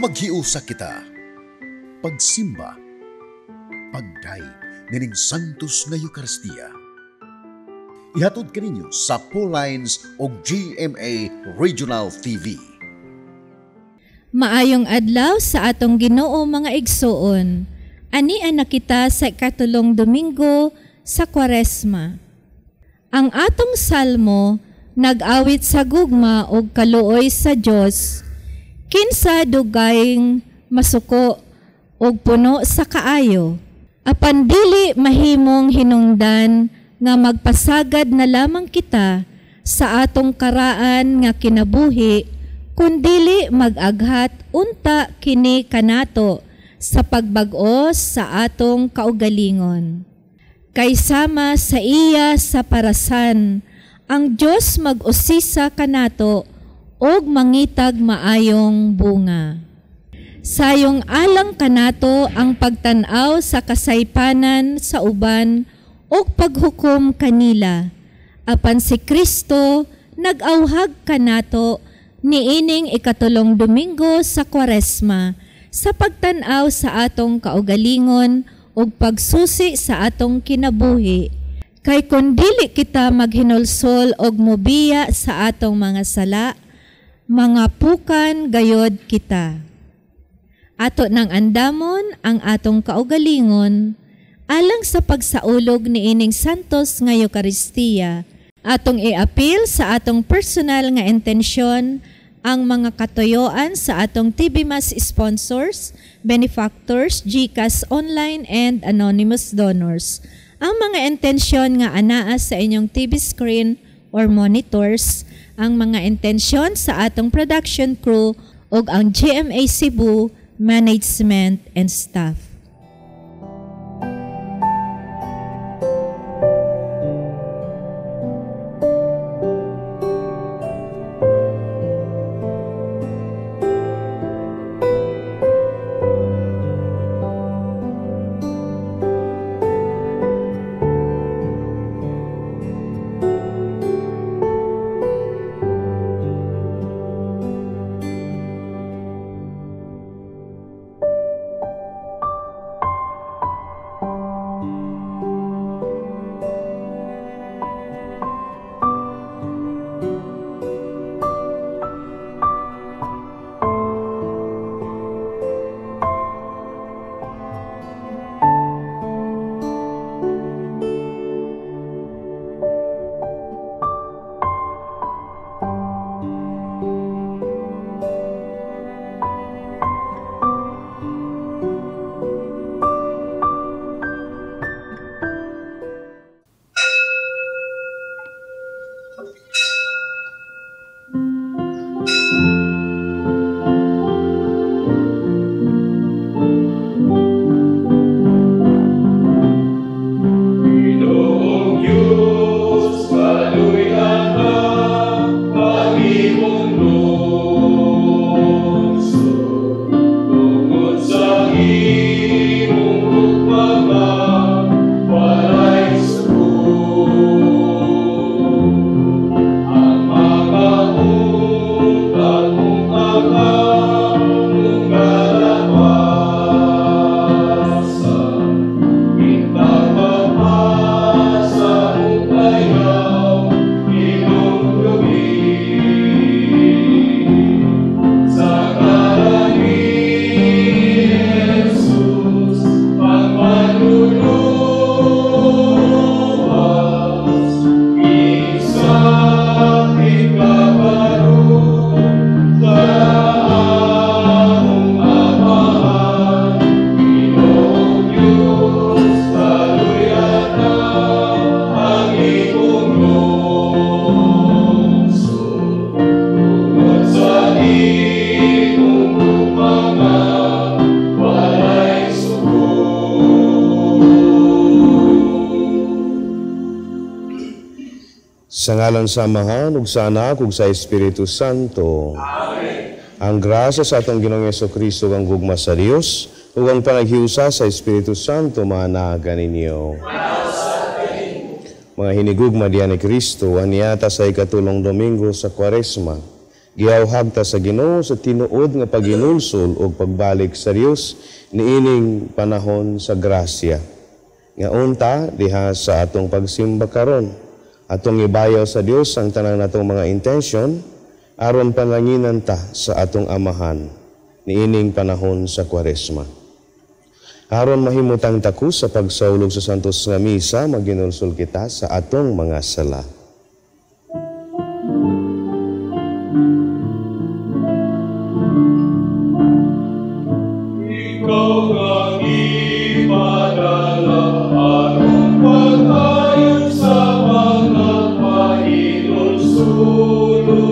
Maghiusa kita. Pagsimba, pagdayeg nining Santos nga Eukaristiya. Ihatod kaninyo sa Paulines og GMA Regional TV. Maayong adlaw sa atong Ginoo, mga igsoon. Ania na kita sa ikatulong Domingo sa Kwaresma. Ang atong salmo nag-awit sa gugma og kaluoy sa Dios, kinsa dugayng masuko og puno sa kaayo. Apan dili mahimong hinungdan nga magpasagad na lamang kita sa atong karaan nga kinabuhi, kundili mag-aghat unta kini kanato sa pagbag-os sa atong kaugalingon. Kay sama sa iya sa parasan, ang Dios mag-usisa kanato og mangitag maayong bunga. Sayong alang kanato ang pagtan-aw sa kasaypanan sa uban og paghukom kanila. Apan si Kristo nag-awhag kanato niining ikatulong Domingo sa Kwaresma sa pagtan-aw sa atong kaugalingon ug pagsusi sa atong kinabuhi. Kay kun dili kita maghinulsol og mobiya sa atong mga sala, mga pukan gayod kita. Ato nang andamon ang atong kaugalingon alang sa pagsaulog niining Santos nga Eukaristiya. Atong iapil sa atong personal nga intensyon ang mga katuyoan sa atong TV Mass sponsors, benefactors, GCash online and anonymous donors. Ang mga intensyon nga anaa sa inyong TV screen or monitors, ang mga intensyon sa atong production crew ug ang GMA Cebu management and staff. Sa ngalan sa Amahan, ug sa Anak, ug sa Espiritu Santo. Amen. Ang grasya sa atong Ginoong Hesukristo, ang gugma sa Dios, ug ang panaghiusa sa Espiritu Santo, maanagan ninyo. Mga hinigugma diyan ni Kristo, aniata sa ikatulong Domingo sa Kwaresma. Gihawhag ta sa Ginoo sa tinuod nga paginulsol ug pagbalik sa Dios niining panahon sa grasya. Nga unta diha sa atong pagsimba karon, atong ibayaw sa Dios ang tanan natong mga intensyon aron pananginan ta sa atong Amahan niining panahon sa Kwaresma. Aron mahimutang takus sa pagsaulog sa Santos nga Misa, maginulsol kita sa atong mga sala. Ikaw nga gipadala aron pag-ayon sa mga pahinulsulo.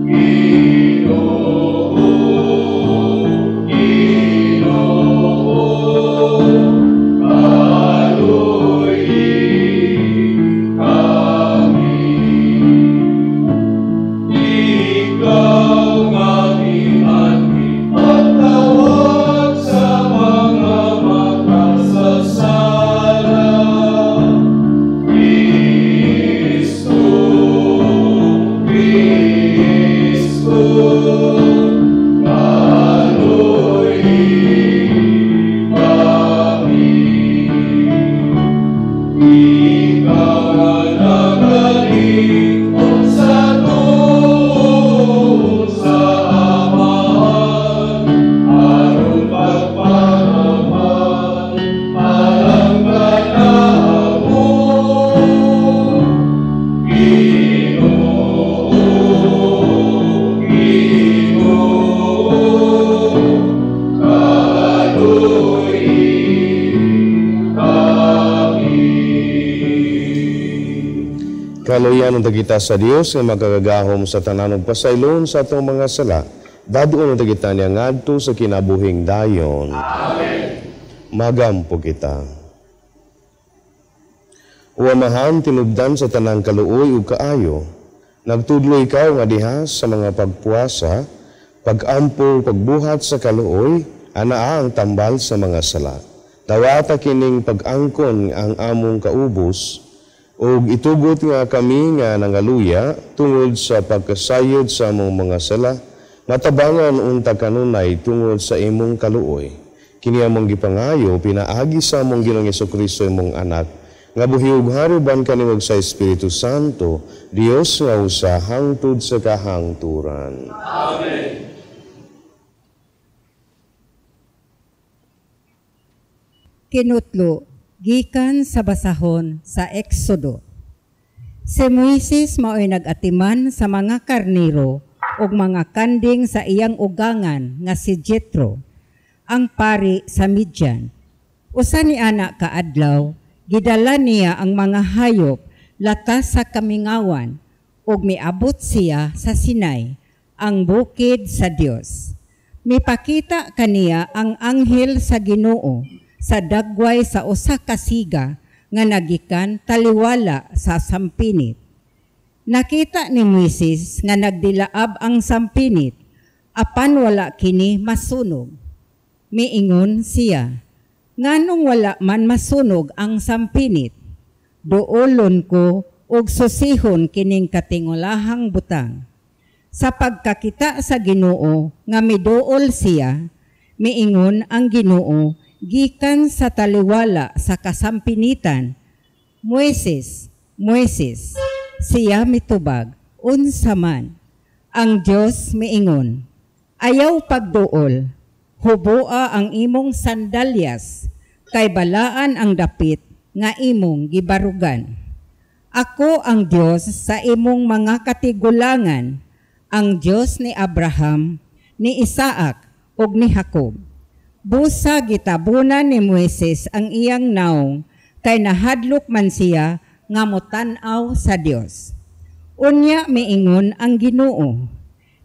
Ginoo, Ginoo, kaluoyi kami. Ikaw nga mianhi pagtawag sa mga makasasala. Kristo, Kristo, kaluoyi kami. Ikaw nga nagalikod sa tuo sa Amahan, aron pagpanaman alang kanamo. Ginoo, Ginoo, kaluoyi kami. Kaluyan unta kita sa Dios nga makagagahom sa tanan ug pasaylon sa atong mga sala. Dad-on unta kita niya ngadto sa kinabuhing dayon. Amen. Magampo kita. O Amahan, tinubdan sa tanang kaluoy ug kaayo, nagtudlo ikaw nga diha sa mga pagpuasa, pagampo, pagbuhat sa kaluoy, anaa ang tambal sa mga sala. Dawata kining pag-angkon ang among kaubos, ug itugot nga kami nga nangaluya tungod sa pagkasayod sa among mga sala, matabangan unta kanunay tungod sa imong kaluoy. Kini among gipangayo pinaagi sa among Ginoong Hesukristo imong anak, nga buhi ug haruban kanimo sa Espiritu Santo, Dios nga usa hangtod sa kahangturan. Amen. Kinutlo gikan sa basahon sa Exodo. Si Moises mao'y nag-atiman sa mga karniro ug mga kanding sa iyang ugangan nga si Jethro, ang pari sa Midian. Usa ni ana kaadlaw, gidala niya ang mga hayop latas sa kamingawan ug miabot siya sa Sinai, ang bukid sa Dios. Mipakita kaniya ang anghel sa Ginoo sa dagway sa usa ka siga nga nagikan taliwala sa sampinit. Nakita ni Moises nga nagdilaab ang sampinit, apan wala kini masunog. Miingon siya, nganong wala man masunog ang sampinit? Duolon ko og susihon kining katingolahang butang. Sa pagkakita sa Ginoo nga miduol siya, miingon ang Ginoo gikan sa taliwala sa kasampinitan, Moises, Moises. Siya mitubag, unsa man. Ang Dios miingon, ayaw pagduol, huboa ang imong sandalyas, kay balaan ang dapit nga imong gibarugan. Ako ang Dios sa imong mga katigulangan, ang Dios ni Abraham, ni Isaac ug ni Jacob. Busa gitabunan ni Moises ang iyang naong, kay nahadlok man siya nga motan-aw sa Dios. Unya miingon ang Ginoo,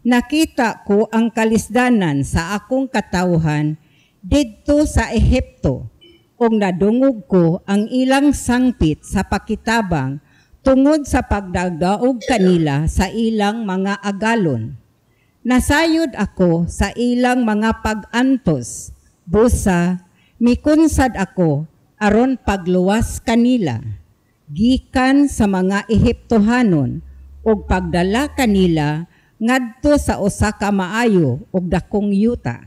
nakita ko ang kalisdanan sa akong katawhan didto sa Ehipto, ug nadungog ko ang ilang sangpit sa pakitabang tungod sa pagdagdaog kanila sa ilang mga agalon. Nasayod ako sa ilang mga pag-antos, busa mikunsad ako aron pagluwas kanila gikan sa mga Ehiptohanon ug pagdala kanila ngadto sa usa ka maayo ug dakong yuta.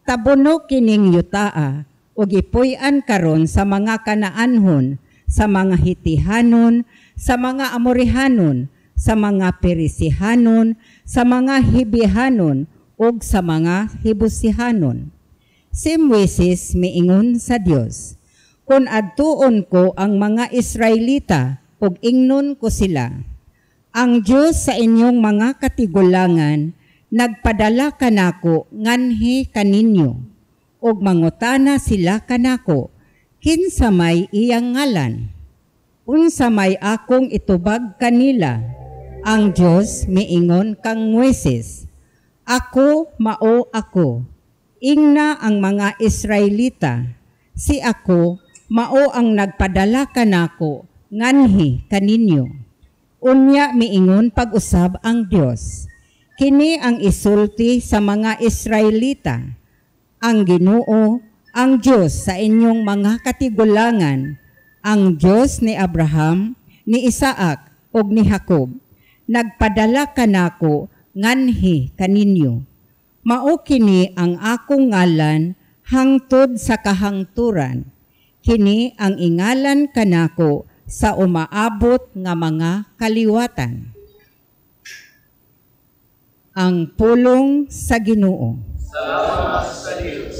Tabuno kining yutaa ug gipuy-an karon sa mga Kanaanhon, sa mga Hitihanon, sa mga Amorihanon, sa mga Perisihanon, sa mga Hibihanon ug sa mga Hibusihanon. Si Moises miingon sa Dios, "Kun adtuon ko ang mga Israelita ug ingnon ko sila, ang Dios sa inyong mga katigulangan nagpadala kanako nganhi kaninyo, ug mangutana sila kanako, kinsa may iyang ngalan? Unsa may akong itubag kanila?" Ang Dios miingon kang Moises, "Ako mao ako. Ingna ang mga Israelita, si ako mao ang nagpadala kanako nganhi kaninyo." Unya miingon pag-usab ang Dios, "Kini ang isulti sa mga Israelita, ang Ginoo, ang Dios sa inyong mga katigulangan, ang Dios ni Abraham, ni Isaac ug ni Jacob, nagpadala kanako nganhi kaninyo. Mao kini ang akong ngalan hangtod sa kahangturan. Kini ang ingalan kanako sa umaabot nga mga kaliwatan." Ang pulong sa Ginoo. Salamat sa Dios.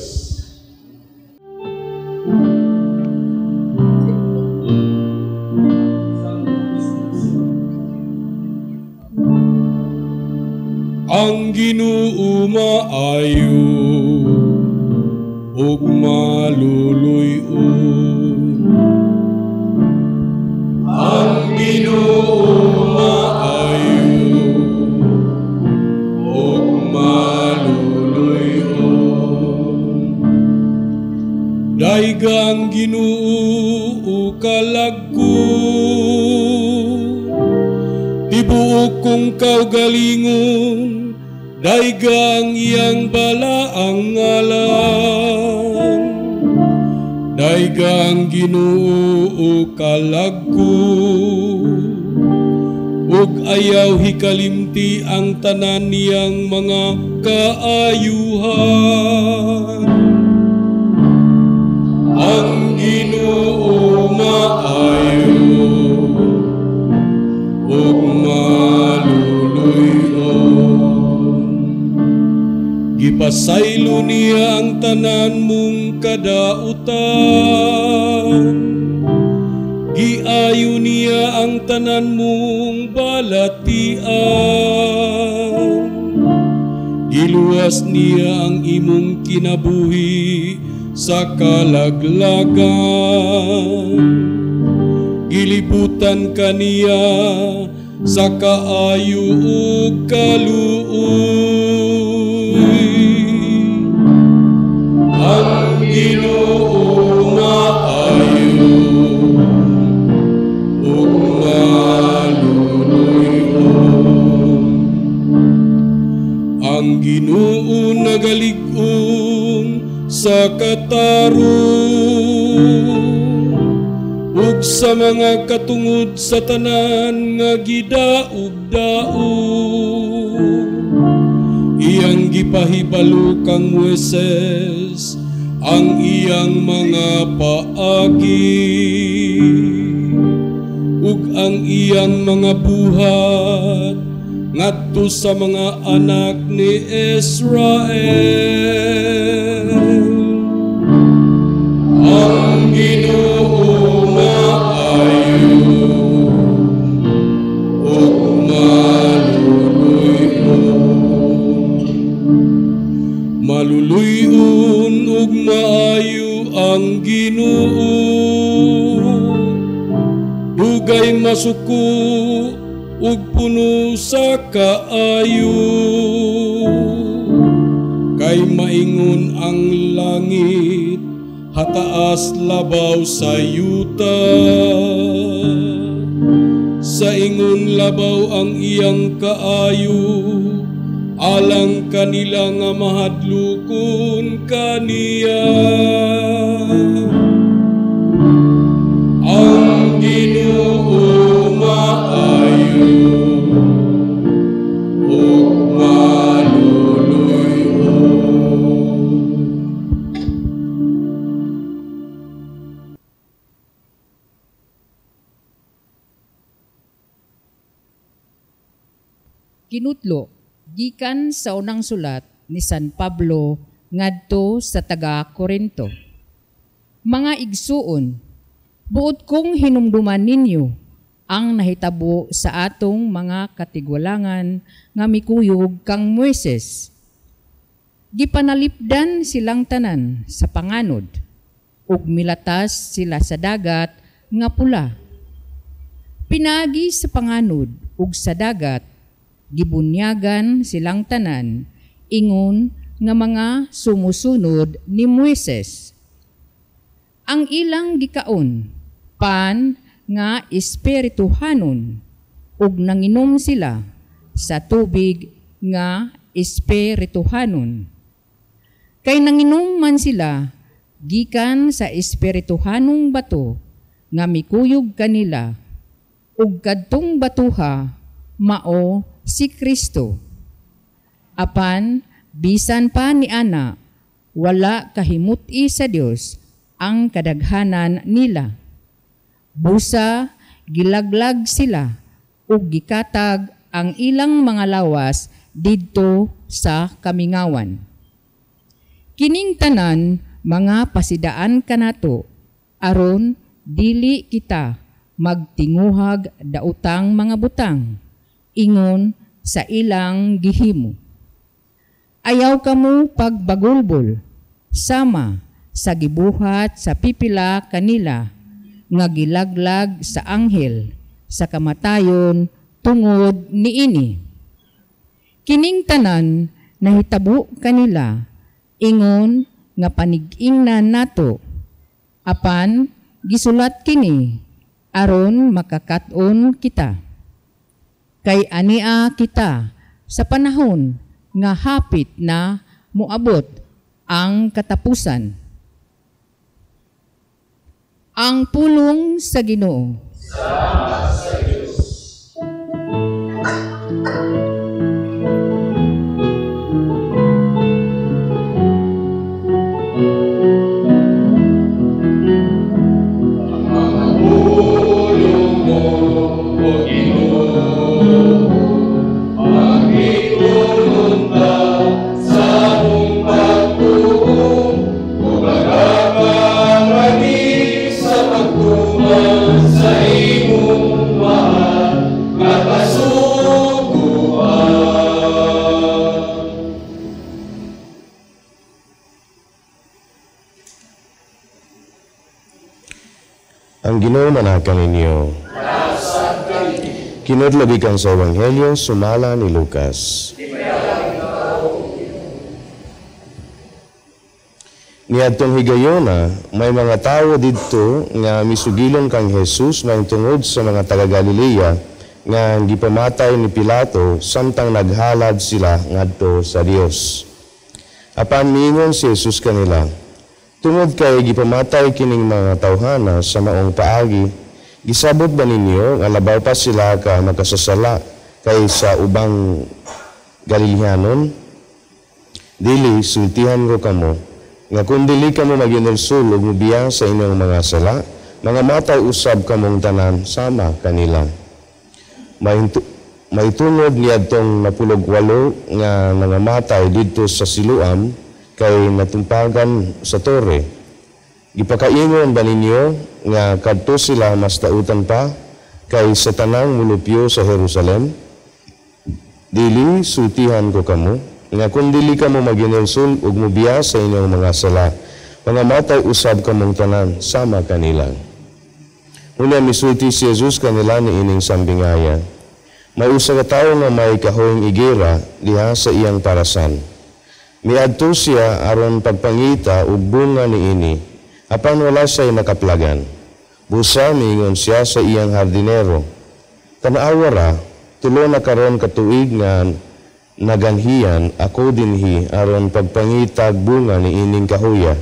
Ang Ginoo maayo ug maluluy-on. Ang Ginoo maayo ug maluluy-on. Dayga ang Ginoo o kalag ko, tibuok kong kaugalingon, dayga ang iyang balaang ngalan. Dayga ang Ginoo o kalag ko, ug ayaw hikalimti ang tanan niyang mga kaayuhan. Ang Ginoo maayo ug maluluy-on. Gipasaylo niya ang tanan mong kadautan. Giayo niya ang tanan mong balatian. Giluwas niya ang imong kinabuhi sa kalaglagan. Gilibutan kaniya sa kaayo ug kaluoy. Ang Ginoo maayo ug maluluy-on. Ang Ginoo nagalig-on sa katarong ug sa mga katungod sa tanan nga gidaog-daog. Iyang gipahibalo kang Moises ang iyang mga paagi ug ang iyang mga buhat ngadto sa mga anak ni Israel. Ang Ginoo maayo ug maluluy-on. Maluluy-on ug maayo ang Ginoo, dugay masuko ug puno sa kaayo. Kay maingon ang langit hataas labaw sa yuta, sa ingon labaw ang iyang kaayo, alang kanila nga mahadlokon kaniya. Ang Ginoo maayo ug Kinutlo gikan sa unang sulat ni San Pablo ngadto sa taga Korinto. Mga igsuon, buot kong hinumduman ninyo ang nahitabo sa atong mga katigwalangan nga mikuyog kang Moises. Gipanalipdan silang tanan sa panganod ug milatas sila sa dagat nga pula. Pinagi sa panganod ug sa dagat, gibunyagan silang tanan ingon nga mga sumusunod ni Moises. Ang ilang gikaon, pan nga espirituhanon, ug nanginom sila sa tubig nga espirituhanon. Kay nanginom man sila gikan sa espirituhanong bato nga mikuyog kanila, ug kadtong batuha mao si Kristo. Apan bisan pa ni ana, wala kahimuti sa Dios ang kadaghanan nila. Busa gilaglag sila ug gikatag ang ilang mga lawas didto sa kamingawan. Kining tanan mga pasidaan kanato aron dili kita magtinguhag daotang mga butang ingon sa ilang gihimo. Ayaw kamo pagbagulbol sama sa gibuhat sa pipila kanila nga gilaglag sa anghel sa kamatayon tungod niini. Kining tanan nahitabo kanila ingon nga panig-ingnan nato, apan gisulat kini aron makakat-on kita. Kay ania kita sa panahon nga hapit na moabot ang katapusan. Ang pulong sa Ginoo. Salamat sa Diyos. Ang pulong mo, O Ginoo, magitulong ta sa among pagtuo, ug agakang sa pagtuman sa imong mahal nga kasuguan. Ang Ginoo manaka ninyo. Kinutlo gikan sa Ebanghelyo sumala ni Lucas. Niadtong higayona, may mga tawo didto nga misugilon kang Jesus mahitungod sa mga taga Galilea nga gipamatay ni Pilato samtang naghalad sila ngadto sa Dios. Apan miingon si Jesus kanila, tungod kay gipamatay kining mga tawhana sa maong paagi, gisabot ba ninyo nga labaw pa sila ka makasasala kaysa ubang Galileanon? Dili, sultihan ko kamo, nga kung dili kamo maginulsul ug mobiya sa inyong mga sala, mga matay usab kamong tanan sama kanila. May tungod niadtong 98 nga nangamatay didto sa Siloam kay natumpagan sa tore. Gipakaingon ba ninyo nga kadto sila mas dautan pa kay sa tanang mulupyo sa Jerusalem? Dili, sultihan ko kamo, nga kung dili kamo maginulsul ug mobiya sa inyong mga sala, mga matay usab kamong tanan sama kanila. Unya misulti si Jesus kanila niining sambingaya. May usa ka tawo nga may kahoyng igera diha sa iyang parasan. Miadto siya aron pagpangita og bunga niini, apan wala siya'y nakaplagan. Busa miingon siya sa iyang hardinero, tan-awa ra, tulo na karon ka tuig nga naganhiyan ako dinhi aron pagpangitag bunga niining kahoya.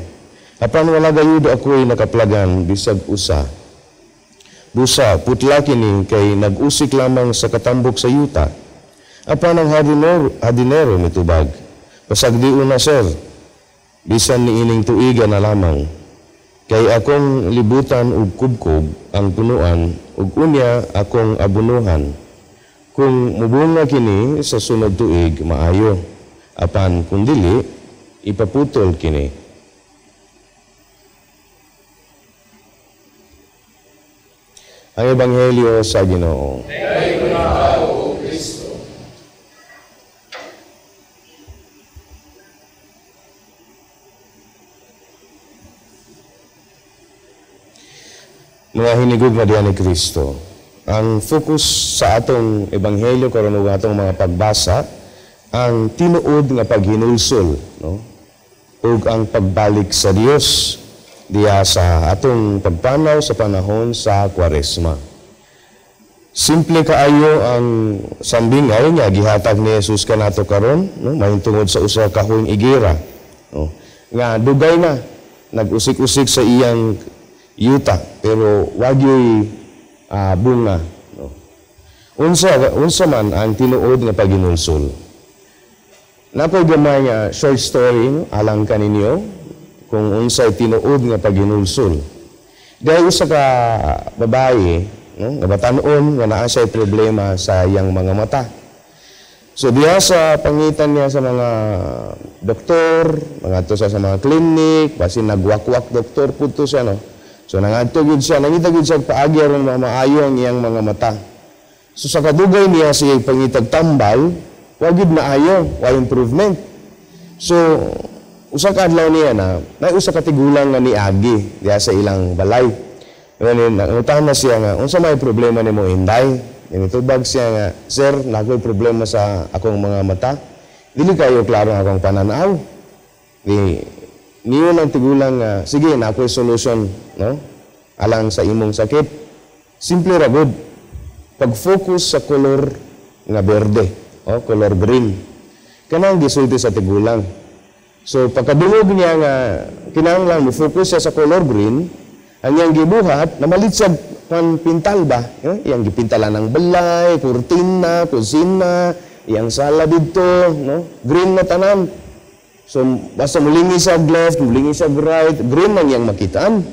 Apan wala gayud ako'y nakaplagan bisag usa. Busa putla kini kay nag-usik lamang sa katambok sa yuta. Apan ang hardinero mitubag, pasagdi una sir, bisan niining tuiga na lamang. Kay akong libutan og kubkob ang punuan ug unya akong abunuhan. Kung mubunga kini sa sunod tuig, maayo. Apan kung dili, ipaputol kini. Ang Ebanghelyo sa Ginoo. Mga hinigugma diha ni Kristo, ang focus sa atong ebanghelyo karon ug atong mga pagbasa ang tinuod nga paghinulsol, no? Ug ang pagbalik sa Dios diha sa atong pagpanaw sa panahon sa Kwaresma. Simple kaayo ang sambingay nga gihatag ni Jesus kanato karon, no? Mahintungod sa usa ka kahoyng igera, no? Nga dugay na nag-usik-usik sa iyang yuta pero wagyoy bunga, no? Unsa man ang tinuod nga paghinulsol? Nakoy gamay nga short story, no? Alang kaninyo kung unsay tinuod nga paghinulsol. Dahil usa ka babae, no, nga batan-on nga naa siya'y problema sa iyang mga mata. So diha sa pangitan niya sa mga doktor, mangadto siya sa mga klinik, basin nagwakwak doktor pud to siya, no. So nangadto gyud siya, nangita gyud siya paagi aron maayo ang iyang mga mata. So sa kadugay niya siya pangitag tambal, wa gyud maayo, wa improvement. So usa ka adlaw niya na may usa ka tigulang nga niagi diha sa ilang balay. Ngani nangutana siya nga unsa may problema nimo inday? Nitubag siya nga, sir, nakoy problema sa akong mga mata. Dili kayo klaro ang akong pananaw. Di niyo lang tigulang nga sige, nakoy solution, no? Alang sa imong sakit. Simple ra gud. Pag-focus sa kolor nga berde o kolor green. Kanang gisulti sa tigulang. So pagkadungog niya nga kinahanglan mo-focus siya sa color green, ang iyang gibuhat namalit siya pan pintal ba, eh? Iyang gipintalan ng balay, kurtina, kusina, iyang sala didto, no? Green na tanan. So basta mulingi siya left, mulingi siya right, green lang iyang makitaan.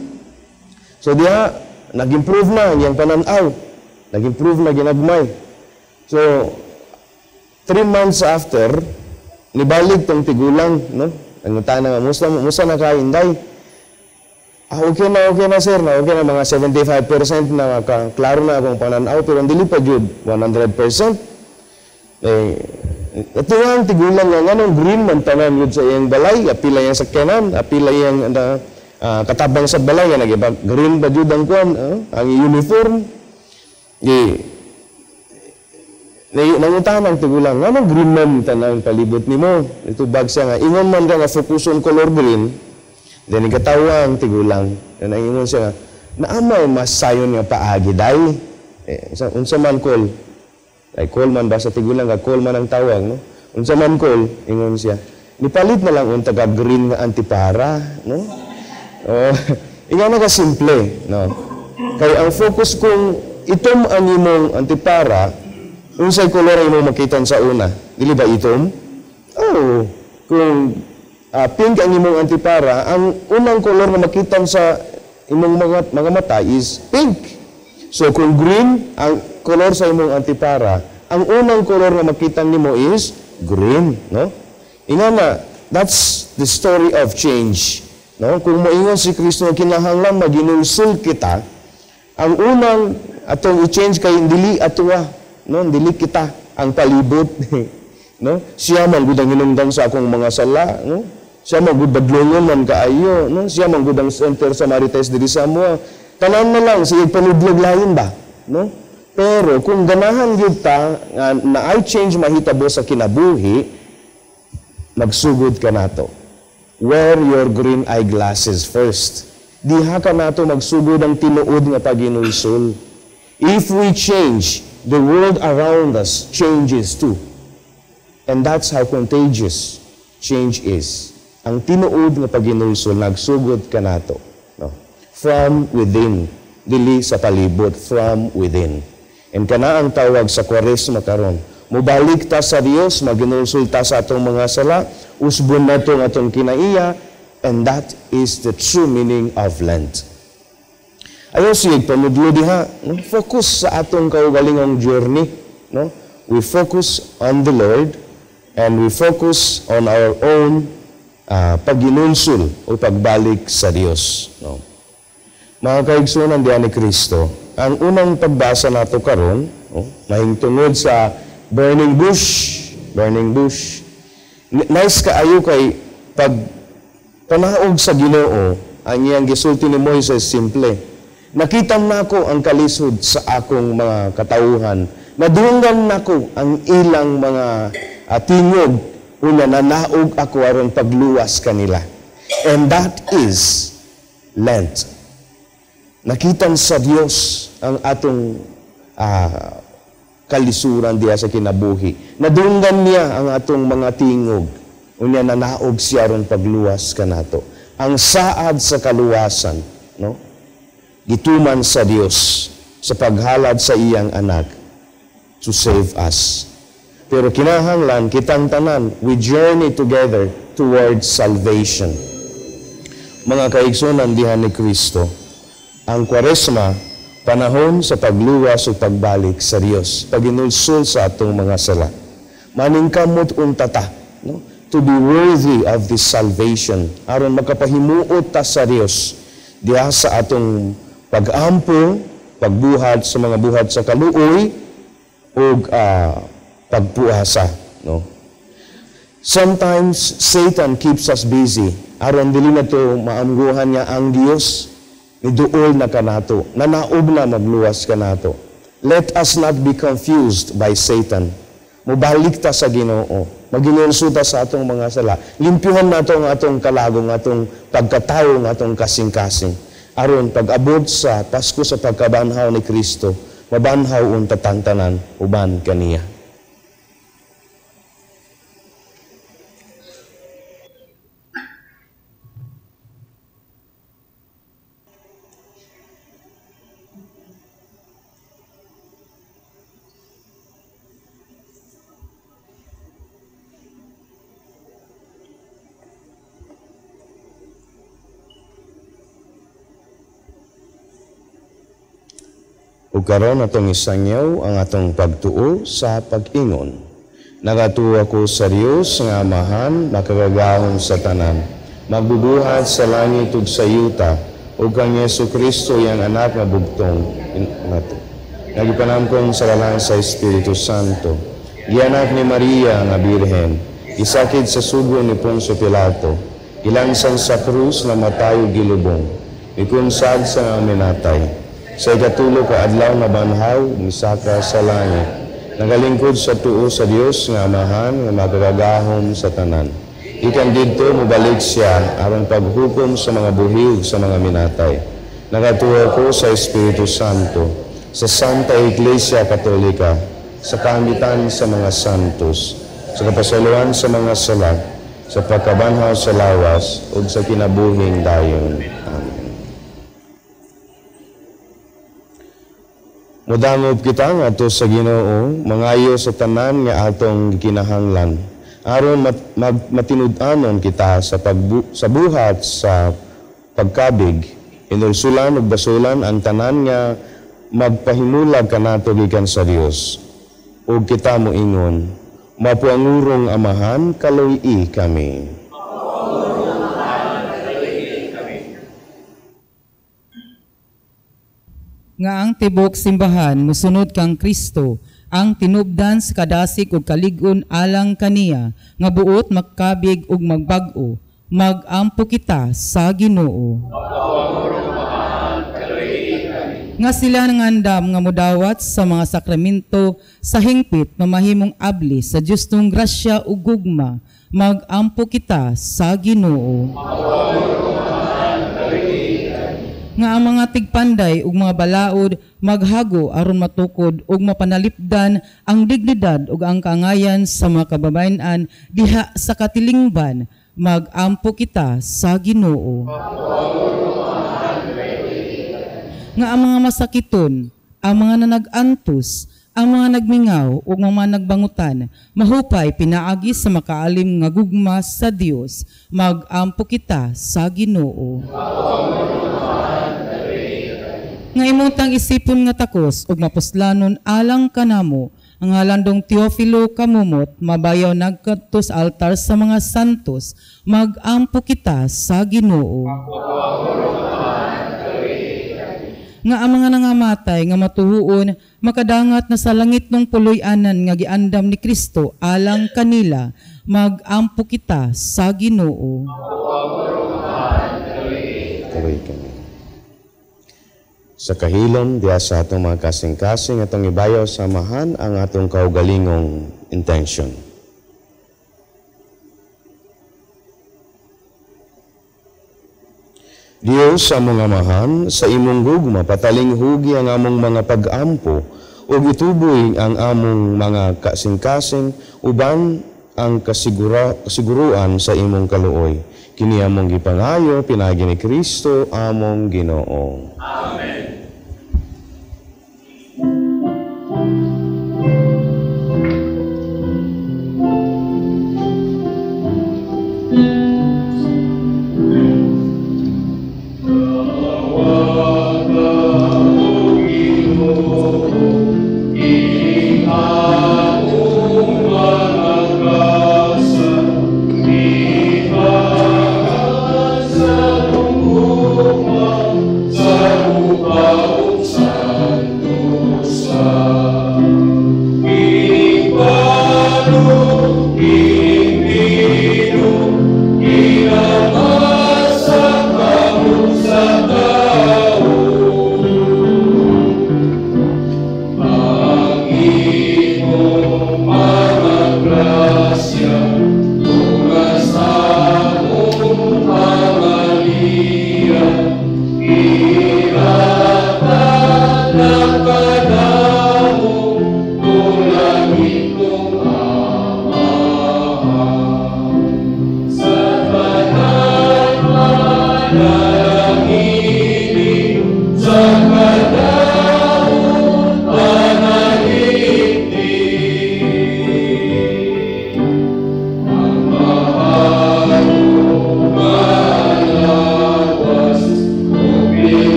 So diha nag-improve na ang iyang pananaw, nag-improve na ginagmay. So 3 months after, nibalik tong tigulang, no? Nangutana nga, musta na ka, inday? Ah, okay na sir, na okay na, mga 75% na, klaro na akong pananaw, pero dili pa jud 100%. Eh, ito nga ang tigulang nga, nganong green man tanan jud sa iyang balay, apila iyang sakyanan, apila iyang katabang sa balay, nga nag-iba, green ba jud ang kuan, ang uniform. Eh, nangutahan ang tigulang, nganong green man tanang palibot nimo? Itubag siya nga, ingon man ka nga fokuson color green. Then ikatawa ang tigulang. Then ingon siya nga, naamay mas sayon nga paagi day. Eh, unsa man call? Ay call man ba sa tigulang ka call man ang tawag, no? Unsa man call, ingon siya. Nipalit na lang unta ka green nga antipara, no? Oh, ingon na ka simple, no? Kay ang focus kung itom ang imong antipara, unsay kolor ang imong makitan sa una? Dili ba itom? Oh, kung pink ang imong antipara, ang unang kolor na makitan sa imong mga mata is pink. So kung green ang kolor sa imong antipara, ang unang kolor na makitan nimo is green, no? Ingana, that's the story of change, no? Kung moingon si Kristo kinahanglan maginulsul kita, ang unang atong i-change kay dili atoa, no? Dili kita ang palibot, no? Siya man gud ang hinungdan sa akong mga sala, no? Siya man gud badlongon man kaayo, no? Siya man gud ang center sa Marites diri sa amoa. Tanan na lang sige panudlog lain ba, no? Pero kung ganahan gyud ta nga naay change mahitabo sa kinabuhi, magsugod ka nato. Wear your green eyeglasses first. Diha ka nato magsugod ang tinuod nga paghinulsol. If we change, the world around us changes too. And that's how contagious change is. Ang tinuod nga paghinulsol nagsugod ka nato, no? From within, dili sa palibot, from within. And kana ang tawag sa Kwaresma karon. Mobalik ta sa Dios, maginulsul ta sa atong mga sala, usbon nato ang atong kinaiya, and that is the true meaning of Lent. Ayaw sige panudlo diha, no? Focus sa atong kaugalingong journey, no? We focus on the Lord and we focus on our own pagginulsul o pagbalik sa Dios. No? Mga kaigsunan diha ni Kristo, ang unang pagbasa nato karon, no, mahingtungod sa burning bush, burning bush. Nice kaayo kay pag panaog sa Ginoo, ang iyang gisulti ni Moises simple. Nakita nako ang kalisod sa akong mga katauhan. Nadunggan nako ang ilang mga tingog, una nanaog ako aron pagluwas kanila. And that is Lent. Nakitan sa Dios ang atong kalisuran diha sa kinabuhi. Nadunggan niya ang atong mga tingog. Unya nanaog siya aron pagluwas kanato. Ang saad sa kaluwasan, no? Gituman sa Dios sa paghalad sa iyang anak to save us. Pero kinahanglan kitang tanan, we journey together towards salvation. Mga kaigsunan diha ni Kristo, ang Kwaresma, panahon sa pagluwas o pagbalik sa Dios, paginulsul sa atong mga sala. Maningkamot unta ta, no? To be worthy of this salvation, aron makapahimuot ta sa Dios diha sa atong pag-ampo, pagbuhat sa mga buhat sa kaluoy ug pagpuasa, no? Sometimes Satan keeps us busy aron dili na to maamguhan niya ang Dios niduol na kanato, nanaog na magluwas kanato. Let us not be confused by Satan. Mubalik ta sa Ginoo, maginulso ta sa atong mga sala. Limpyuhan nato ang atong kalagong, atong pagkatawo, ang atong kasing-kasing. Aron pag-abot sa Pasko sa pagkabanhaw ni Kristo, mabanhaw unta tantanan uban kaniya. Ug karon atong isangyaw ang atong pagtuo sa pag-ingon. Nagatuo ako sa Dios nga Amahan, makagagahom sa tanan, magbubuhat sa langit ug sa yuta, ug kang Yesu Kristo iyang anak nga bugtong nato. Nagipanamkong sa lalang sa Espiritu Santo, gianak ni Maria nga Birhen, isakit sa sugo ni Poncio Pilato, ilansan sa krus na matay ug gilubong, mikunsad sa nga minatay. Sa ikatulo ka adlaw na banhaw, misaka sa langit. Nagalingkod sa tuo sa Dios nga Amahan nga makagagahom sa tanan. Ikan didto mobalik siya aron paghukom sa mga buhi ug sa mga minatay. Nagatuo ko sa Espiritu Santo, sa Santa Iglesia Katolika, sa kaamitan sa mga santos, sa kapasayloan sa mga sala, sa pagkabanhaw sa lawas ug sa kinabuhing dayon. Amen. Mudangop kita ngadto sa Ginoo, mangayo sa tanan nga atong gikinahanglan, aron matinud-anon kita sa sa buhat sa pagkabig, inulsulan ug basulan ang tanan nga magpahimulag kanato gikan sa Dios. Ug kita moingon, mapuangurong Amahan, kaluy-i kami. Nga ang tibok simbahan musunod kang Kristo, ang tinubdan sa kadasig ug kalig-on alang kaniya, nga buot magkabig ug magbag-o, magampo kita sa Ginoo. Nga sila nangandam nga mudawat sa mga sakramento sa hingpit mamahimong abli sa Diyos nung grasya ug gugma, magampo kita sa Ginoo. Nga ang mga tigpanday ug mga balaod maghago aron matukod ug mapanalipdan ang dignidad ug ang kaangayan sa mga kababayen-an diha sa katilingban, magampo kita sa Ginoo. Nga ang mga masakiton, ang mga nanag-antos, ang mga nagmingaw ug mga nagbangutan, mahupay pinaagi sa makaalim nga gugma sa Dios, magampo kita sa Ginoo. Nga imong tang isipon nga takos ug mapuslanon alang kanamo, Ang halandong Teofilo Camomot, mabayaw nagkadto sa altar sa mga santos, magampo kita sa Ginoo. Nga ang mga nangamatay nga matuhuon makadangat na sa langit ng puloy-anan nga giandam ni Kristo alang kanila, magampo kita sa Ginoo. Tuloy kami. Sa kahilom, diya sa atong mga kasing-kasing, atong ibayaw samahan ang atong kaugalingong intention. Diyos among Amahan, sa imong gugma, patalinghugi ang among mga pag-ampo, ug ituboy ang among mga kasing-kasing, uban ang kasiguruan sa imong kaluoy. Kini among gipangayo, pinaagi ni Kristo, among Ginoo. Amen.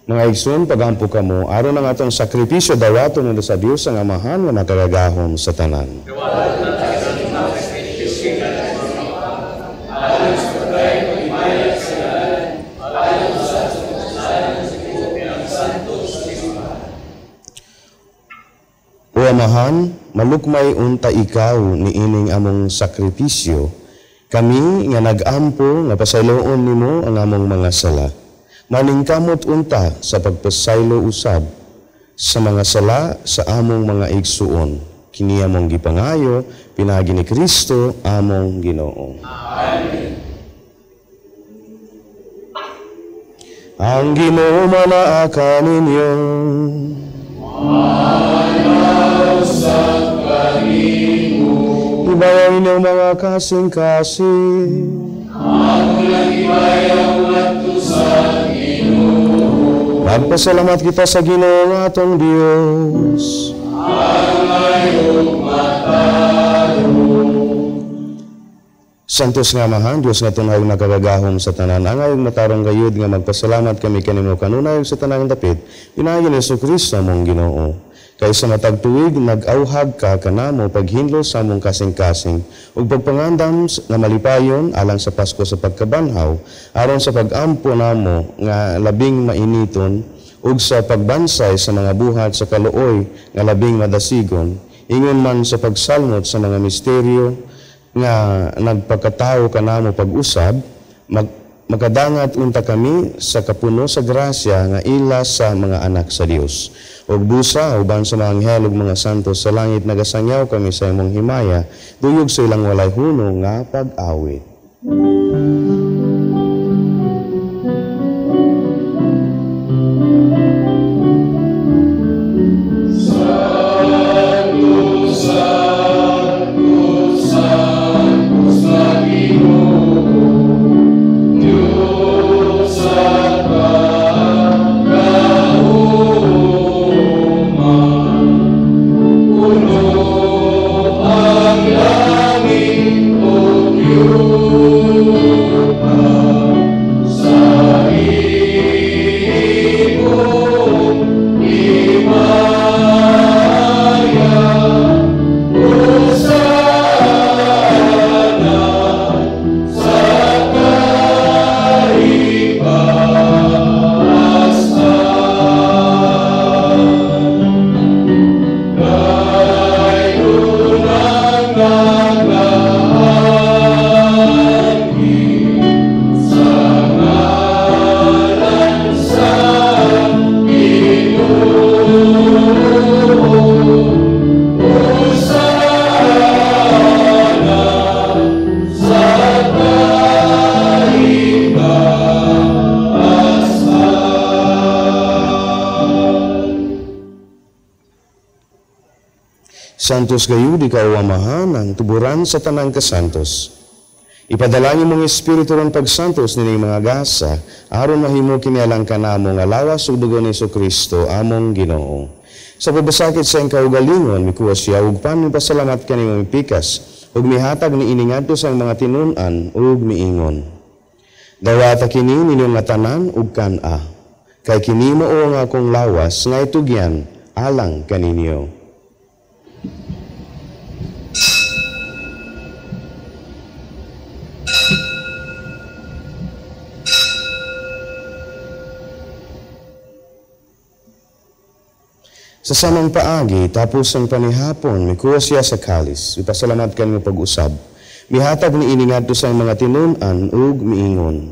Mga igsoon, pagampo kamo, aron ang atong sakripisyo dawaton nila sa Dios ang Amahan nga makagagahom sa tanan. O Amahan, malukmay unta ikaw niining among sakripisyo, kami nga nag-ampo nga pasayloon nimo ang among mga sala. Maningkamot unta sa pagpasaylo usab sa mga sala sa among mga igsuon. Kini among gipangayo, pinaagi ni Kristo among Ginoo. Amen. Ang Ginoo manaa kaninyo. Manausa kanimo. Ibayaw inyong mga kasing-kasing. Amo lang ibayaw ngadto sa Ginoo. Magpasalamat kita sa Ginoo nga atong Dios. Angayong matarong. Santos nga Amahan, Dios nga tunay nakagagahom sa tanan, angayong matarong gayud nga magpasalamat kami kanimo kanunay sa tanang dapit, pinaagi ni Jesucristo among Ginoo. Kay sa matag tuig nag-auhag ka kanamo paghinlo sa among kasing-kasing ug pagpangandam nga malipayon alang sa Pasko sa pagkabanhaw, aron sa pag-ampo namo nga labing mainiton ug sa pagbansay sa mga buhat sa kaluoy nga labing madasigon, ingon man sa pagsalmot sa mga misteryo nga nagpakatao kanamo pag-usab, Makadangat unta kami sa kapuno sa grasya nga ila sa mga anak sa Dios. Ug busa uban sa mga anghel ug mga santo sa langit nagasangyaw kami sa imong himaya, duyog sa ilang walay hunong nga pag-awit. Santos gayud ikaw Amahan ang tuburan sa tanang kasantos. Ipadala mong espiritu ron pagsantos nining mga gasa aron mahimo kini alang kanamo nga lawas ug dugo ni Kristo among Ginoo. Sa pabasakit sa iyang kaugalingon mikuha siya ug pan mipasalamat kanimo mipikas ug mihatag niini ngadto sa mga tinun-an ug miingon. Dawata kini ninyong nga tanan ug kan-a, kay kini mao ang akong lawas nga itugyan alang kaninyo. Sa samang paagi, tapos ang panihapon, mikuha siya sa kalis, ipasalamat kanimo pag-usab. Mihatag ni ini ngadto sa mga tinun-an ug miingon.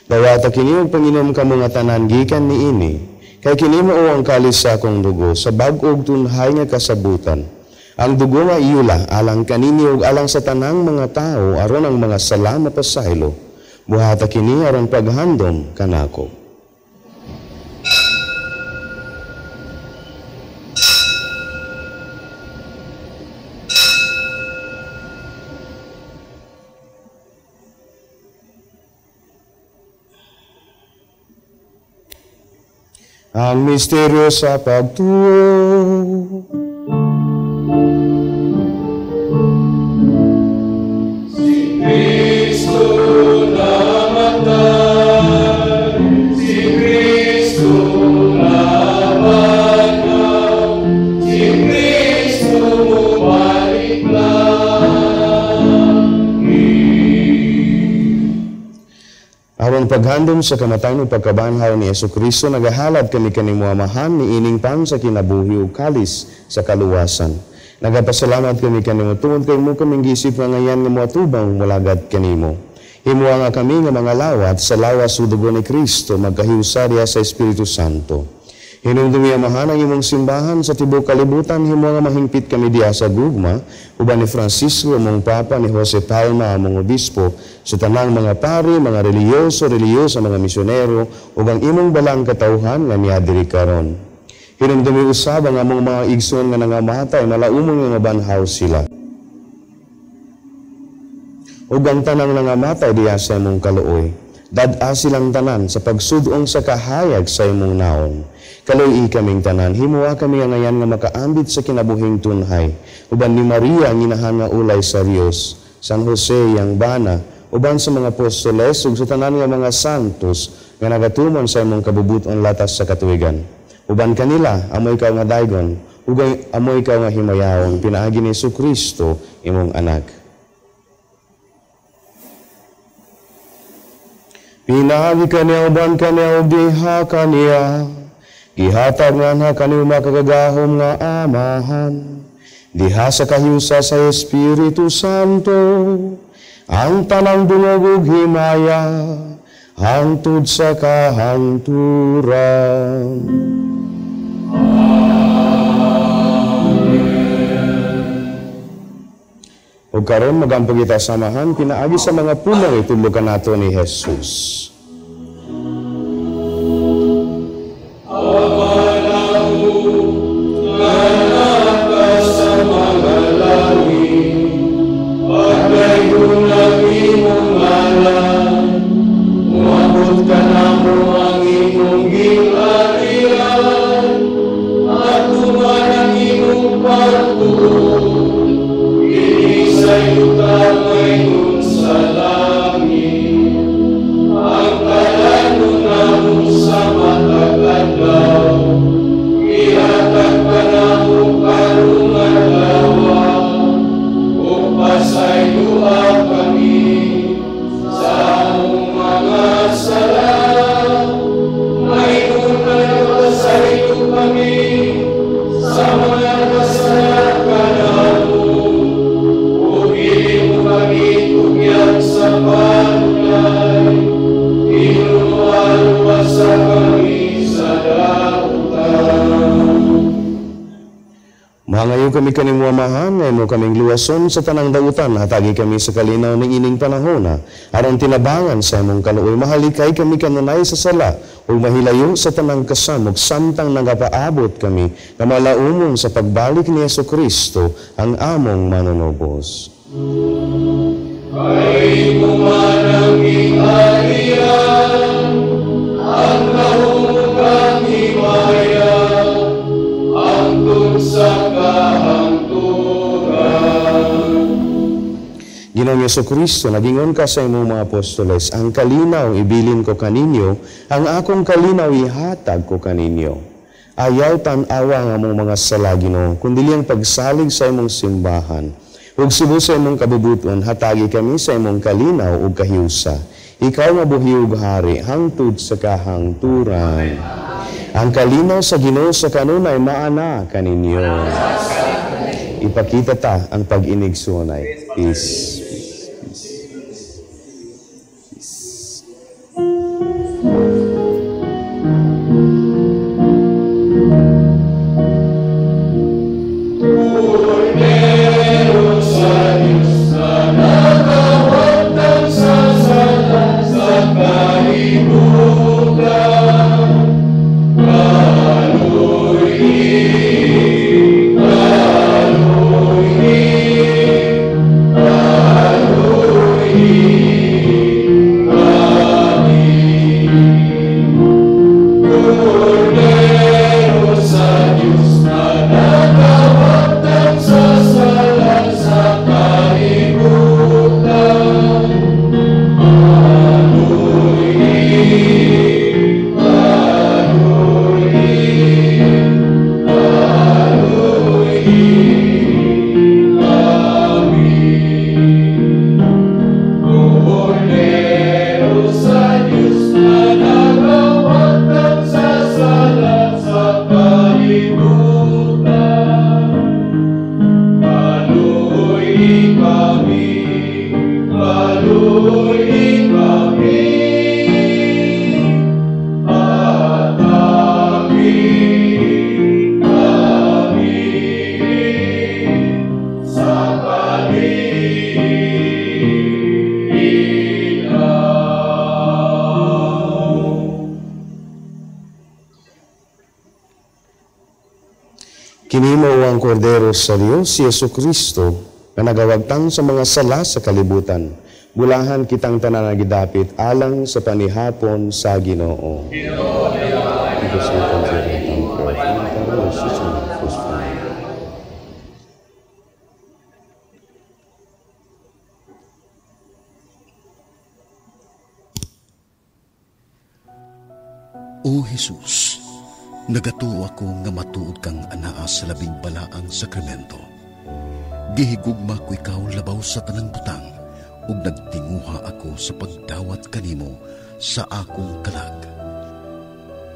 Dawata kini ug panginom kamo nga tanan gikan niini, kay kini mao ang kalis sa akong dugo sa bag-og tunhay nga kasabutan. Ang dugo nga iyula alang kanini ug alang sa tanang mga tawo aron ang mga sala mapasaylo. Buhata kini aron paghandom kanako. Ang misteryo sa pagtuo. Si Kristo namatay, si Kristo nabangaw, si Kristo mubalik lagi. Aron paghandom sa kamatayon ug pagkabanhaw ni Hesukristo, nagahalad kami kanimo Amahan ni ining pan sa kinabuhi ug kalis sa kaluwasan. Nagapasalamat kami kanimo tungod kay mo kaming giisip nga ngayan nga moatubang molagad kanimo. Himoa nga kami nga mga lawat sa lawas ug dugo ni Kristo magkahiusa diha sa Espiritu Santo. Hinumdumi Amahan ang imong simbahan sa tibuok kalibutan, himoa nga mahingpit kami diha sa gugma uban ni Francisco among Papa, ni Jose Palma among obispo, sa tanang mga pari, mga relihiyoso, relihiyosa, mga misyonero ug ang imong balang katawhan nga niadiri karon. Hinumdumi usab ang among mga igsoon nga nangamatay, malaumon nga mabanhaw sila. Ug ang tanang nangamatay diha sa imong kaluoy, dad-a silang tanan sa pagsudong sa kahayag sa imong naong. Kaluoy kaming tanan, himoa kami nga ngayan nga makaambit sa kinabuhing tunhay. Uban ni Maria ang inahan nga ulay sa Dios, San Jose yang bana, uban sa mga apostoles ug sa tanan nga mga santos nga nagatuman sa imong kabubuton latas sa katuigan. Uban kanila amoy ikaw nga daygon, ug amoy ikaw nga himayawon, pinaagi ni Hesukristo imong anak. Pinaagi kaniya uban kaniya ug diha kaniya, gihatag nganha kaniyo makagagahom nga Amahan, diha sa kahiusa sa Espiritu Santo, ang tanang dungog ug himaya, hangtod sa kahangturan. Amen. Ug karon magampo kita samahan pinaagi sa mga pulong itudlo kanato ni Jesus. Mangayo kami kanimo Amahan, ngayon mo kaming luwason sa tanang dautan, hatagi kami sa kalinaw ng ining panahona, aron tinabangan sa imong kaluoy, mahalikay kami kanunay sa sala, ug mahilayo sa tanang kasamok, samtang nagapaabot kami, na malaumon sa pagbalik ni Yesu Kristo, ang among manunubos. Ay kumanang gingharian, ang kahumugang himaya, hangtod sa kahangturan. Ginoong Yesu Kristo, nagingon ka sa imong mga apostoles, ang kalinaw ibilin ko kaninyo, ang akong kalinaw ihatag ko kaninyo. Ayaw tan-awa ang among mga sala, Ginoo, kundi ang pagsalig sa imong simbahan. Ug subo sa imong kabubuton, hatagi kami sa imong kalinaw ug kahiusa. Ikaw nga buhi ug hari, hangtod sa kahangturan. Ang kalinaw sa Ginoo sa kanunay maana kaninyo. Ipakita ta ang pag-inig sunay. Peace. Peace. Peace. Kordero sa Diyos na nagawagtang sa sala sa kalibutan. Kini mao ang Kordero sa Dios, si Yesu Kristo, nga nagawagtang sa mga sala sa kalibutan. Bulahan kitang tanan nga gidapit alang sa panihapon sa Ginoo. O Jesus, nagatuo ako nga matuod kang anaa sa labing balaang sakramento. Gihigugma ko ikaw labaw sa tanang butang ug nagtinguha ako sa pagdawat kanimo sa akong kalag.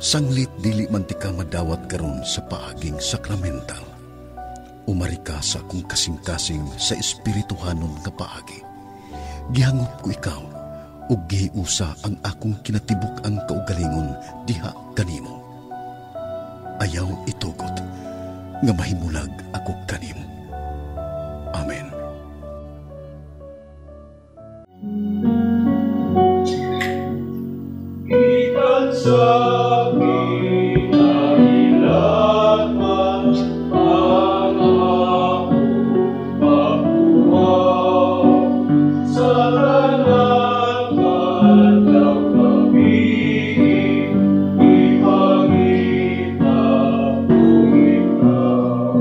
Sanglit dili man tika madawat karon sa paaging sakramental. Umari ka sa akong kasing-kasing sa espirituhanon nga paagi. Gihangop ko ikaw Ug gihiusa ang akong kinatibuk-ang kaugalingon diha kanimo. Ayaw itugot nga mahimulag ako kanimo. Amen. Gikan sa kinailatman ang akong pagkuha sa tanan kadlaw gabii, ipangita ko ikaw,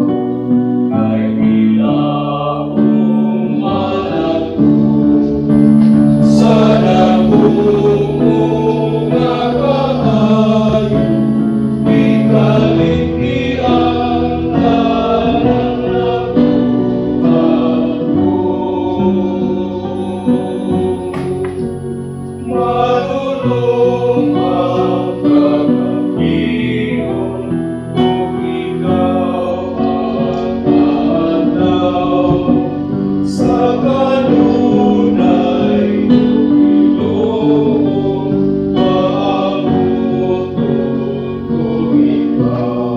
kay ilahong managpo sa dako nga kaayo, ikalimti ang tanan nabuhat ko. Madulong ang kagabion, ug ikaw ang adlaw, sa kanunay Ginoo, maabuton ko ikaw, ug ikaw,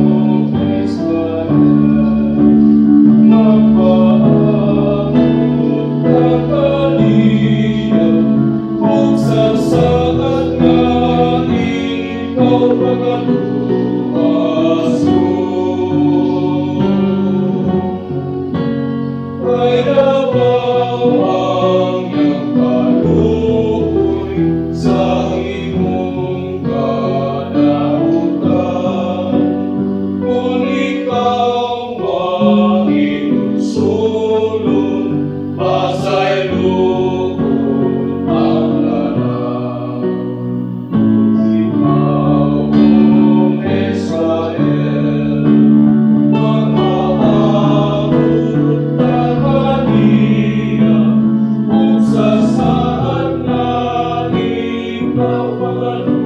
O Israel, magpaabot ka kaniya, ug sa saad nga ikaw pagaluwason. Kay labaw ang iyang kaluoy sa imong kadautan. Kung ikaw mahinulsulon, pasayloon ang tanan. Ikaw, O Israel, magpaabot ka kaniya, ug sa saad nga ikaw pagaluwason.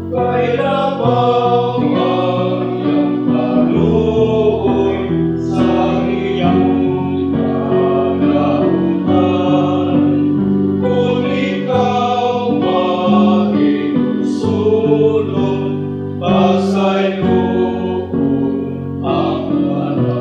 Kay labaw ang iyang kaluoy sa iyong kadautan. Kung ikaw mahinulsulon, pasayloon ang tanan.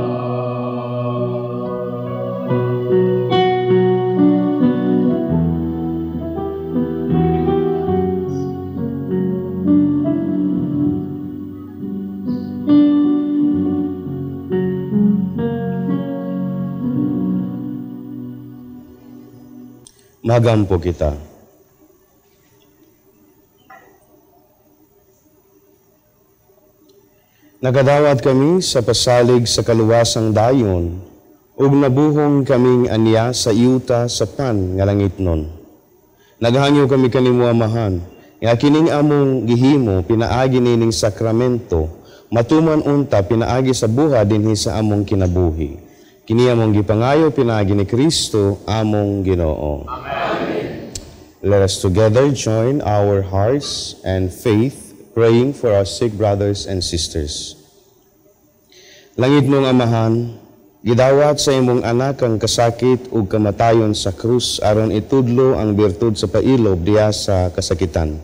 Magampo kita. Nagadawat kami sa pasalig sa kaluwasang dayon, ug nabuhong kaming anya sa yuta sa pan nga langitnon. Naghangyo kami kanimo Amahan, nga kining among gihimo pinaagi nining sakramento, matuman unta pinaagi sa buha dinhi sa among kinabuhi. Kini among gipangayo pinaagi ni Kristo among Ginoo. Amen. Let us together join our hearts and faith, praying for our sick brothers and sisters. Langit mong Amahan, gidawat sa imong anak ang kasakit ug kamatayon sa krus aron itudlo ang birtud sa pailob diya sa kasakitan.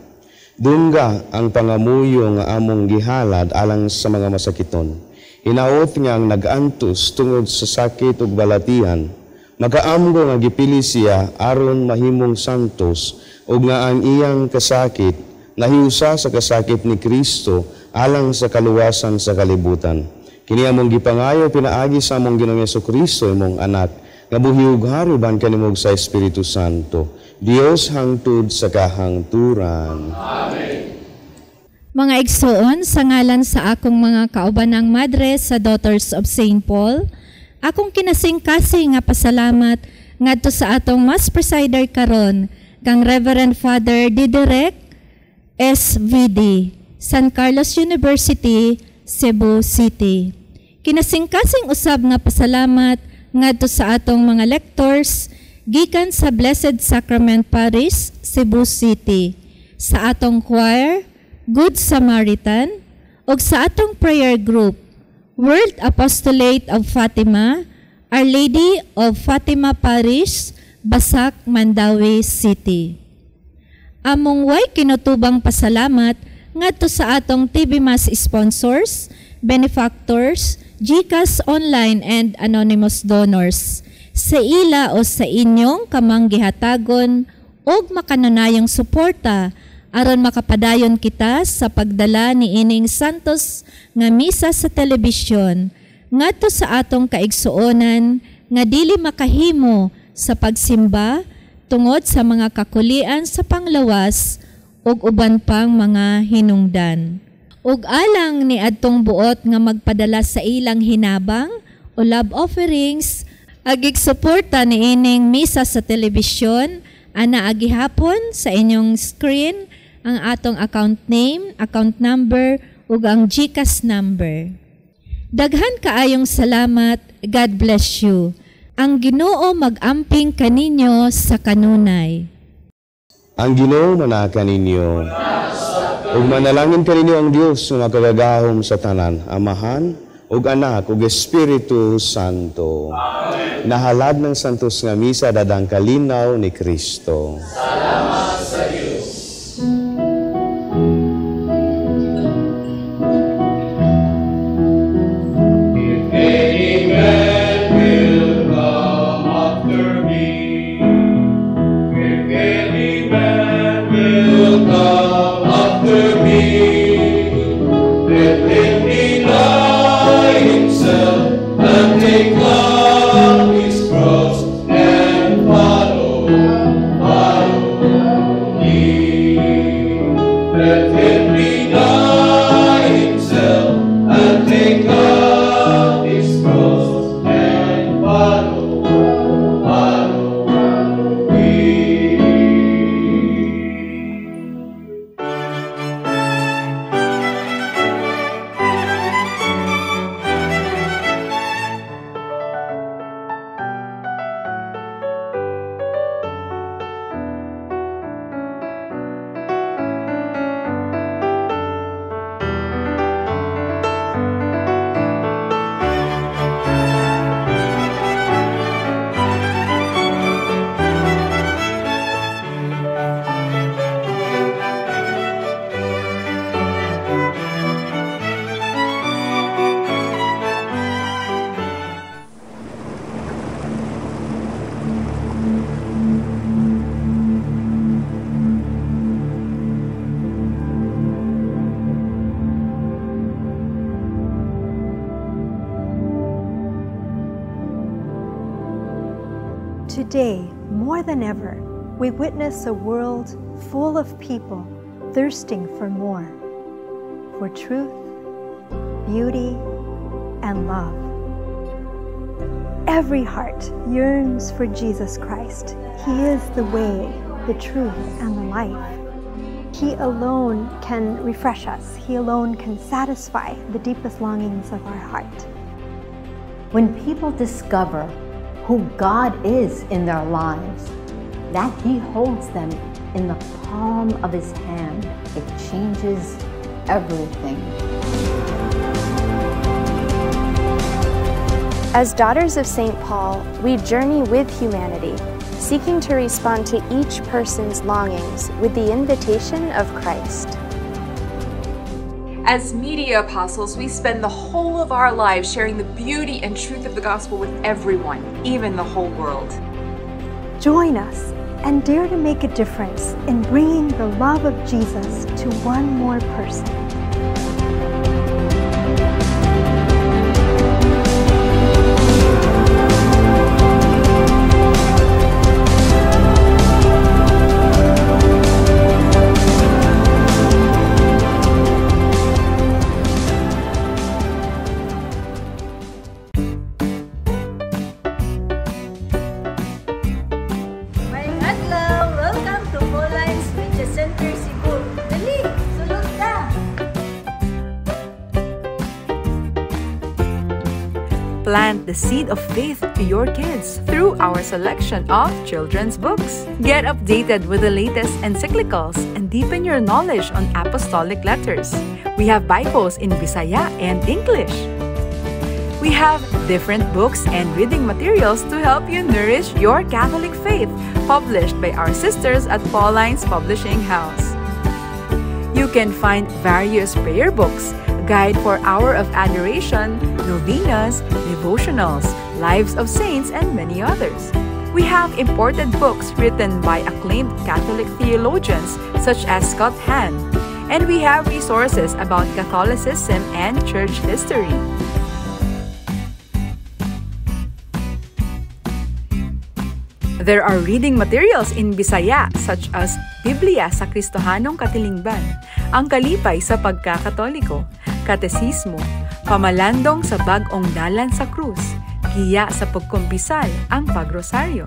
Dungga ang pangamuyo nga among gihalad alang sa mga masakiton. Hinaot nga ang nag-antos tungod sa sakit ug balatian, makaamgo nga gipili siya aron mahimong santos ug nga ang iyang kasakit nahiusa sa kasakit ni Kristo alang sa kaluwasan sa kalibutan. Kini among gipangayo pinaagi sa among Ginoong Hesukristo imong anak nga buhi ug hari uban kanimo sa Espiritu Santo. Dios hangtod sa kahangturan. Amen. Mga igsoon, sa ngalan sa akong mga kaubanang madre sa Daughters of St. Paul, akong kinasingkasing nga pasalamat ngadto sa atong Mass Presider karon kang Reverend Father Diderek SVD, San Carlos University, Cebu City. Kinasingkasing usab nga pasalamat ngadto sa atong mga lectors gikan sa Blessed Sacrament Parish, Cebu City, sa atong choir, Good Samaritan, ug sa atong prayer group, World Apostolate of Fatima, Our Lady of Fatima Parish, Basak, Mandaue City. Among way kinutubang pasalamat ngadto sa atong TV Mass sponsors, benefactors, GCash online and anonymous donors sa ila o sa inyong kamang gihatagon og makanunayong suporta aron makapadayon kita sa pagdala ni ining Santos nga misa sa telebisyon ngadto sa atong kaigsuonan nga dili makahimo sa pagsimba tungod sa mga kakulian sa panglawas ug uban pang mga hinungdan. Ug alang ni adtong buot nga magpadala sa ilang hinabang o love offerings agig suporta ni ining misa sa telebisyon, ana agihapon sa inyong screen ang atong account name, account number ug ang GCash number. Daghan kaayong salamat. God bless you. Ang Ginoo mag-amping kaninyo sa kanunay. Ang Ginoo manaka ninyo. Ug manalangin kaninyo ang Dios nga makagagahom sa tanan, Amahan ug Anak ug Espiritu Santo. Amen. Nahalad ng Santos nga Misa dadang kalinaw ni Kristo. Salamat sa Dios. If any man will come after me, if any man will come after me, let him deny himself and take up his cross and follow, follow me. Let him deny himself and take up his cross and follow, follow me. Today, more than ever, we witness a world full of people thirsting for more, for truth, beauty, and love. Every heart yearns for Jesus Christ. He is the way, the truth, and the life. He alone can refresh us. He alone can satisfy the deepest longings of our heart. When people discover who God is in their lives, that He holds them in the palm of His hand, it changes everything. As daughters of St. Paul, we journey with humanity, seeking to respond to each person's longings with the invitation of Christ. As media apostles, we spend the whole of our lives sharing the beauty and truth of the gospel with everyone, even the whole world. Join us and dare to make a difference in bringing the love of Jesus to one more person. Welcome to Pauline's Media Center Cebu. Dali, sulod ta! Plant the seed of faith to your kids through our selection of children's books. Get updated with the latest encyclicals and deepen your knowledge on apostolic letters. We have Bibles in Bisaya and English. We have different books and reading materials to help you nourish your Catholic faith, published by our sisters at Paulines Publishing House. You can find various prayer books, guide for Hour of Adoration, novenas, devotionals, lives of saints, and many others. We have imported books written by acclaimed Catholic theologians such as Scott Hahn, and we have resources about Catholicism and church history. There are reading materials in Bisaya such as Biblia sa Kristohanong Katilingban, Ang Kalipay sa Pagkakatoliko, Katesismo, Pamalandong sa Bag-ong Dalan sa Krus, Giya sa Pagkumpisal, Ang Pagrosaryo.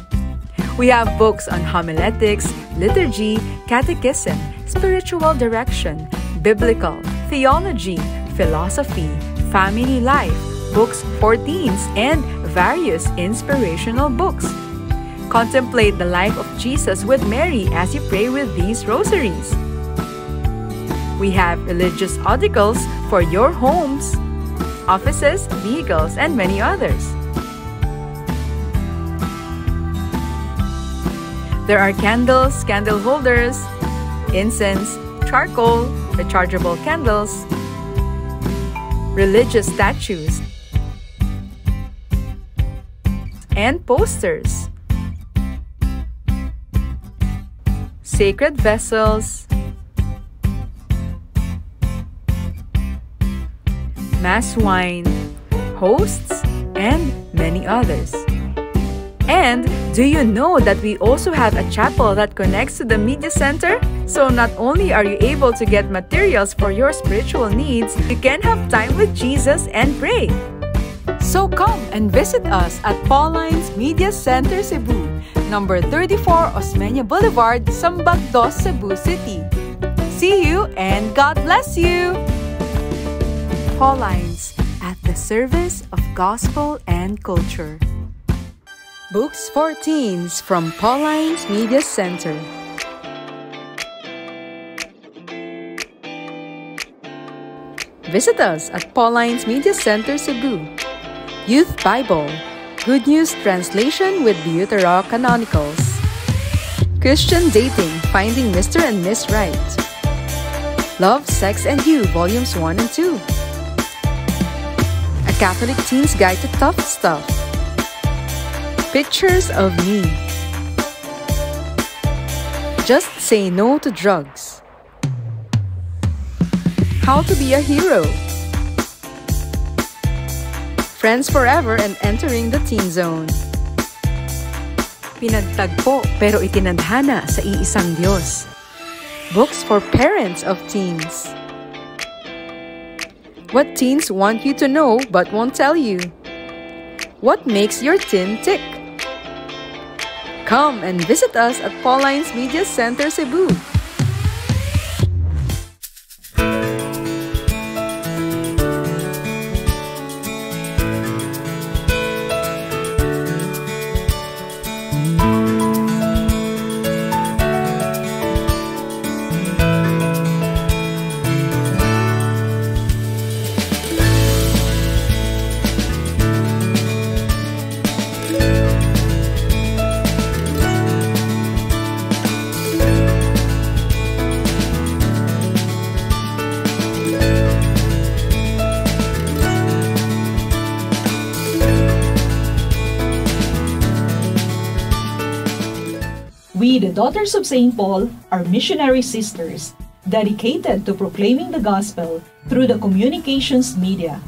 We have books on homiletics, liturgy, catechism, spiritual direction, biblical, theology, philosophy, family life, books for teens, and various inspirational books. Contemplate the life of Jesus with Mary as you pray with these rosaries. We have religious articles for your homes, offices, vehicles, and many others. There are candles, candle holders, incense, charcoal, rechargeable candles, religious statues, and posters. Sacred vessels, mass wine, hosts, and many others. And do you know that we also have a chapel that connects to the media center? So not only are you able to get materials for your spiritual needs, you can have time with Jesus and pray. So come and visit us at Paulines Media Center Cebu, number 34 Osmeña Boulevard, Sambag Dos, Cebu City. See you and God bless you! Paulines, at the service of gospel and culture. Books for Teens from Paulines Media Center. Visit us at Paulines Media Center, Cebu. Youth Bible, Good News Translation with Deuterocanonicals. Christian Dating, Finding Mr. and Miss Right. Love, Sex, and You, Volumes 1 and 2. A Catholic Teen's Guide to Tough Stuff. Pictures of Me. Just Say No to Drugs. How to Be a Hero. Friends Forever and Entering the Teen Zone. Pinagtagpo pero itinadhana sa iisang Diyos. Books for Parents of Teens. What Teens Want You to Know But Won't Tell You. What Makes Your Teen Tick? Come and visit us at Paulines Media Center, Cebu. We, the Daughters of St. Paul, are missionary sisters dedicated to proclaiming the gospel through the communications media.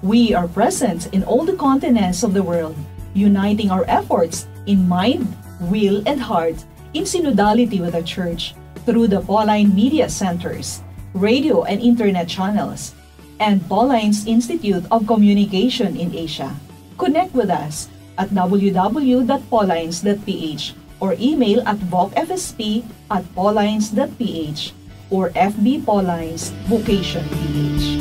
We are present in all the continents of the world, uniting our efforts in mind, will, and heart in synodality with the Church through the Pauline Media Centers, radio and internet channels, and Paulines Institute of Communication in Asia. Connect with us at www.paulines.ph or email at vocfsp@paulines.ph or FB Paulines Vocation PH.